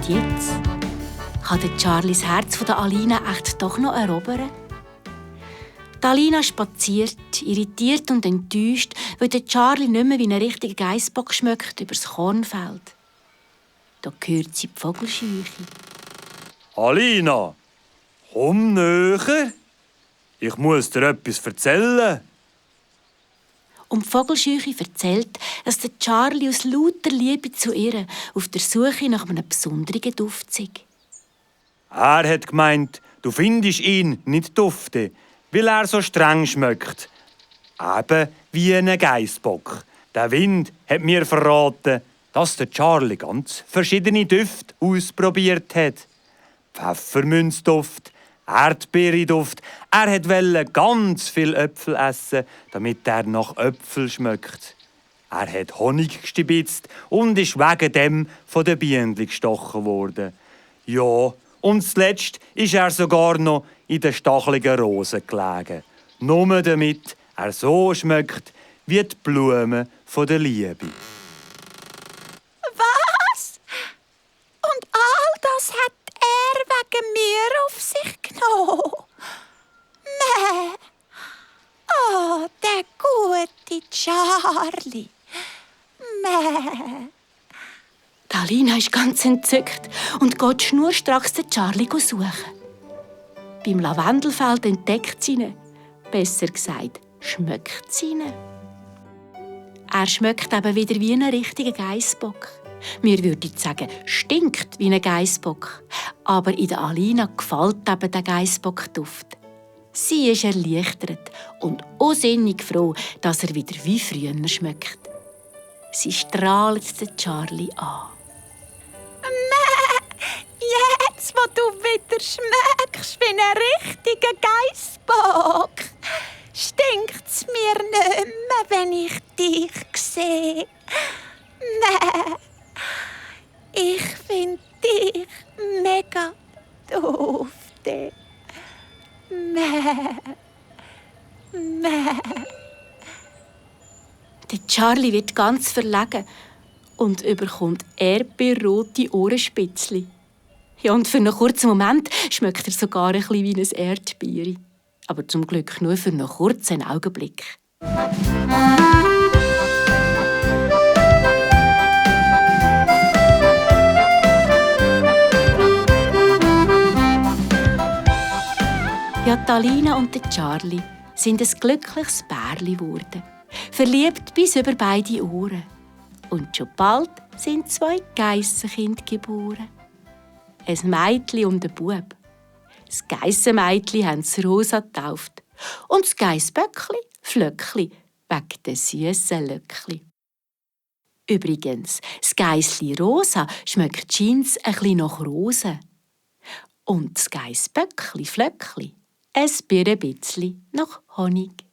Und jetzt? Kann der Charlie das Herz von der Alina echt doch noch erobern? Die Alina spaziert, irritiert und enttäuscht, weil der Charlie nicht mehr wie ein richtiger Geissbock schmeckt übers Kornfeld. Da hört sie die Vogelscheuche. Alina, komm näher. Ich muss dir etwas erzählen. Und die Vogelscheuche erzählt, dass der Charlie aus lauter Liebe zu ihr auf der Suche nach einem besonderen Duft sei. Er hat gemeint, du findest ihn nicht dufte, weil er so streng schmeckt. Eben wie ein Geissbock. Der Wind hat mir verraten, dass der Charlie ganz verschiedene Düfte ausprobiert hat. Pfefferminzduft, Erdbeerduft. Er wollte ganz viel Äpfel essen, damit er nach Äpfel schmeckt. Er hat Honig gestibitzt und ist wegen dem von den Bienen gestochen worden. Ja, und zuletzt ist er sogar noch in den stacheligen Rosen gelegen. Nur damit er so schmeckt wie die Blumen von der Liebe. Was? Und all das hat er wegen mir auf sich genommen? Mäh. Oh, der gute Charlie. Mäh. Die Alina ist ganz entzückt und geht schnurstracks den Charlie suchen. Beim Lavendelfeld entdeckt sie ihn. Besser gesagt, schmeckt sie ihn. Er schmeckt eben wieder wie ein richtiger Geissbock. Wir würden sagen, stinkt wie ein Geissbock. Aber in der Alina gefällt eben der Geissbockduft. Sie ist erleichtert und unsinnig froh, dass er wieder wie früher schmeckt. Sie strahlt den Charlie an. Jetzt, wo du wieder schmeckst wie ein richtiger Geissbock, stinkt's mir nicht mehr, wenn ich dich sehe. Nein, ich finde dich mega dufte. Mäh. Der Charlie wird ganz verlegen und überkommt erdbeerrote Ohrenspitzli. Ja, und für einen kurzen Moment schmeckt er sogar ein bisschen wie ein Erdbeere. Aber zum Glück nur für einen kurzen Augenblick. Ja, die Alina und der Charlie sind ein glückliches Pärchen geworden. Verliebt bis über beide Ohren. Und schon bald sind 2 Geissenkinder geboren. Ein Mädchen und ein Bub. Das Geissenmädchen haben sie Rosa getauft. Und das Geissböckli Flöckli, wegen den süssen Löckli. Übrigens, das Geissli Rosa schmeckt scheint's ein bisschen nach Rosen. Und das Geissböckli Flöckli ein bisschen nach Honig.